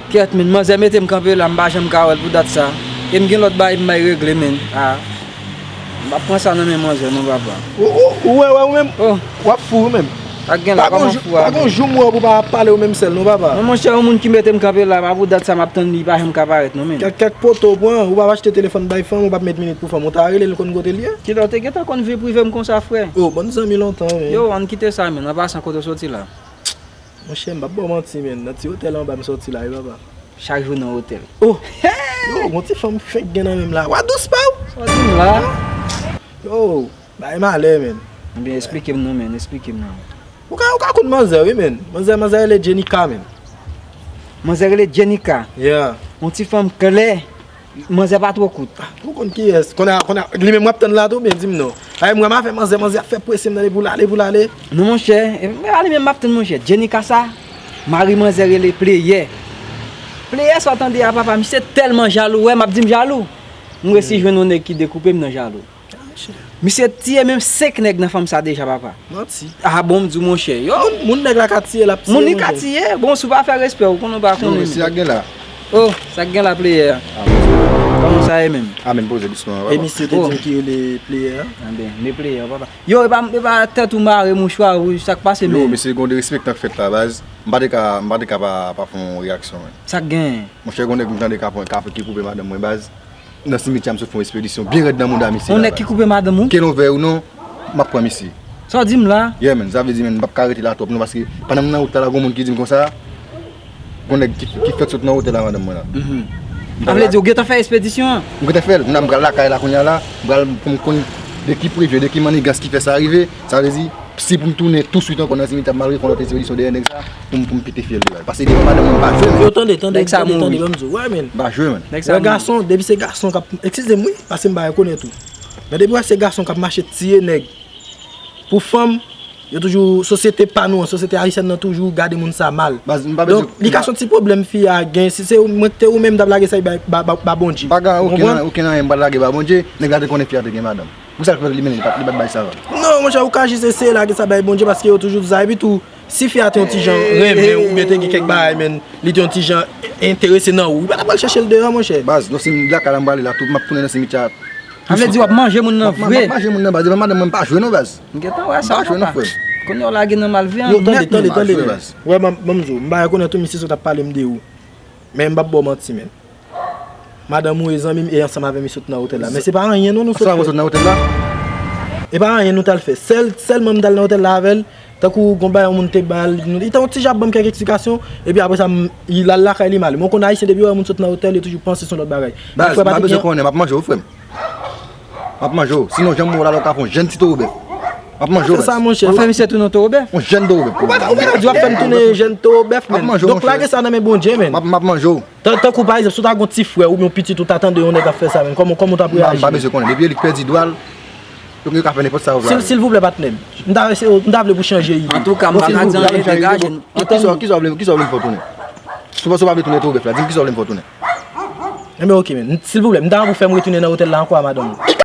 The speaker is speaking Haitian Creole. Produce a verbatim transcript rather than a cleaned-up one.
Kèt, men, manzè mete m kanpe la, m pa janm ka wè l pou dat sa. E m gen lòt bagay m bay regle, men. Ah. M p ap pran sa nan men manzè, non, papa. Ou, ou, ou wè, wè, ou menm? Oh. W ap fou, ou menm. Sa k gen la, kòman fou a, men? Pa gon jou m wè w pou pa ap pale ou menm sèl, non, papa. Non, monchè, yon moun ki mete m kanpe la, pa pou dat sa m ap tann li, li pa janm ka parèt, non, men. Kèk, kèk poto w pran, ou p ap achte telefòn bay fanm, ou p ap met minit pou fanm. Ou ta rele l konn kote l ye? Kilè w te gentan konn vi prive m konsa, frè? Oh, bann zanmi lontan, men. Yo, ann kite sa, men. An pasan, kote w soti la? Monchè, m p ap ba w manti, men. Nan ti otèl anba m soti la, wi, papa. Chak jou nan otèl. Oh! Yo, gon ti fanm fenk gen nan men m la. Wa dous pa w? Sa w di m la? Yo, bay malè, men. Ebyen, esplike m non, men. Esplike m non. Ou ka, ou ka konn manzè, wi, men. Manzè, manzè rele Jenica, men. Manzè rele Jenica? Yeah. Yon ti fanm klè. Manzè pa twò kout. Ah, ou konn kiyès? Konn a, konn a, li menm w ap tann la tou, byen di m non. Ay, m wè m avè manzè, manzè ap fè prese m nan li pou l ale, pou l ale. Non, monchè, e, e, li menm m ap tann, monchè. Jenica sa, mari manzè rele Player. Player sa w tande a, papa, misye tèlman jalou, wè, m ap di m jalou. M resi jwenn yon nèg ki dekoupe m nan jalou. Ah, monchè. Misye tiye menm senk nèg nan fanm sa deja, papa. Manti. Ah, bon, m di w, monchè. Yo. Moun, moun nèg la ka tiye, l ap tiye, monchè. Moun li ka tiye. Bon, si w pa fè respè, ou konnen w pa konnen. Non, men se sa k gen la. Oh, sa k gen la, Player a? Ah, men. Kòman sa ye menm? Ah, men poze dousman, papa. E misye te di m ki rele Player a? Ah, ben, men Player, papa. Yo, e pa, e pa tèt ou mare, mouchwa, ou, sa k pase, men? Yo, mesye, gen yon derespektan k fèt la, baz. M pa te ka, m pa te ka pa, pa fè yon reyaksyon, men. Sa k gen? Monchè, gen yon nèg m tande k ap, k ap, ki koupe madanm mwen, baz. Nan simityè a, m sot fè yon espedisyon byen rèd nan mouda misye la, baz. Yon nèg ki koupe madanm ou? Ke l ouvè ou non, m ap pran misye. Sa w di m la? Yeah, man, sa vle di, man, m p ap ka rete la twòp non, paske pandan m nan wout la, la, gon moun ki di m konsa, gon nèg ki, ki fèk sot nan otèl la, madanm mwen la. Mhm. Sa vle di, ou gentan fè espedisyon an? M gentan fè l. Kounye a, m pral lakay la, kounye a la, m pral pou m konn de ki prevye, de ki mannigans ki fè sa rive. Sa vle di, si pou m tounen touswit ankò nan simityè, m al refè yon lòt espedisyon dèyè nèg sa, pou m, pou m pete fyèl li, baz. Paske devan madanm mwen, m pa jwe, men. Yo, tande, tande, tande, tande, ban m di w. Wè, men. M pa jwe, men. Wè, gason, depi se gason k ap, eskize m, wi, paske m pa rekonèt ou. Men depi wè se gason k ap mache tiye nèg pou fanm, yo toujou, sosyete pa nou an, sosyete ayisyèn nan toujou gade moun sa mal. Baz, m pa bezwen. Donk, li ka soti pwoblèm fi a gen, si se ou, mwen te ou menm, m t ap lage sa ba, ba, ba, ba Bondye. Pa gen okenn, okenn anyen m pral lage ba Bondye, nèg la te konnen fi a te gen madanm. Poukisa l fè li menm li pa, li pa t bay sa va? Non, monchè, ou ka jis eseye lage sa bay Bondye, paske yo toujou di sa. Epi tou, si fi a te yon ti jan renmen, oubyen te gen kèk bagay, men, li te yon ti jan enterese nan ou, ou pa ta pral chèche l deyò, monchè. Baz, non, si m lakay la, m prale la, tou, m ap tounen nan simityè a. Sa vle di w ap manje moun nan vre? M ap, m ap manje moun nan, baz. Devan madanm mwen, m pa jwe non, baz. M gentan wè sa, papa. M pa jwe non, frè m. Kounye a w lage nan malve an nèt, men. Yo, tande, tande, tande, men. Wè, ban m di w, m pa rekonèt ou, misye sot ap pale m de ou. Men m p ap ba w manti, men. Madanm ou e zanmi m, e ansanm avè m, li sot nan otèl la. Men se pa anyen, non, nou sot fè. Ansanm avè w sot nan otèl la? E pa anyen nou t al fè. Sèl, sèlman m t al nan otèl la avè l, tankou gon bagay yon moun te ba l, li te yon ti jan ap ban m kèk eksplikasyon, epi apre sa, m, li al lakay li, m ale. Men w konn Ayisyen, depi yo wè moun sot nan otèl, yo toujou panse se yon lòt bagay. Baz, m pa bezwen konnen, m ap manje w, frè m. M ap manje w. Sinon, jan m wè w la, w ka fè yon jèn ti towo bèf. M ap manje w, baz. Fè sa, monchè. Ou fè misye tounen yon towo bèf? Yon jèn towo bèf. Ou pa, ou pa ta di w ap fè m tounen yon jèn towo bèf, men. M ap manje w, monchè. Donk, lage sa nan men Bondye, men. M ap, m ap manje w. Tan, tankou, pa egzanp, si w ta gen yon ti frè oubyen yon pitit ou ta tande yon nèg ap fè sa, men, kòman, kòman w t ap reyaji? M pa, m pa bezwen konnen. Depi e li k pèdi dwa l, donk, yo ka fè nenpòt sa yo vle. Sil, silvouplè, patnè m. M ta, m ta vle pou chanje ide. Antouka, m pa ka di anyen, degaje n. Kisa, kisa w vle, kisa w vle m fè w tounen? Si w panse w pa vle tounen towo bèf la, di m kisa w vle m fè w tounen. Enben, oke, men. Silvouplè, m ta renmen pou fè m retounen nan otèl la ankò a madanm ou.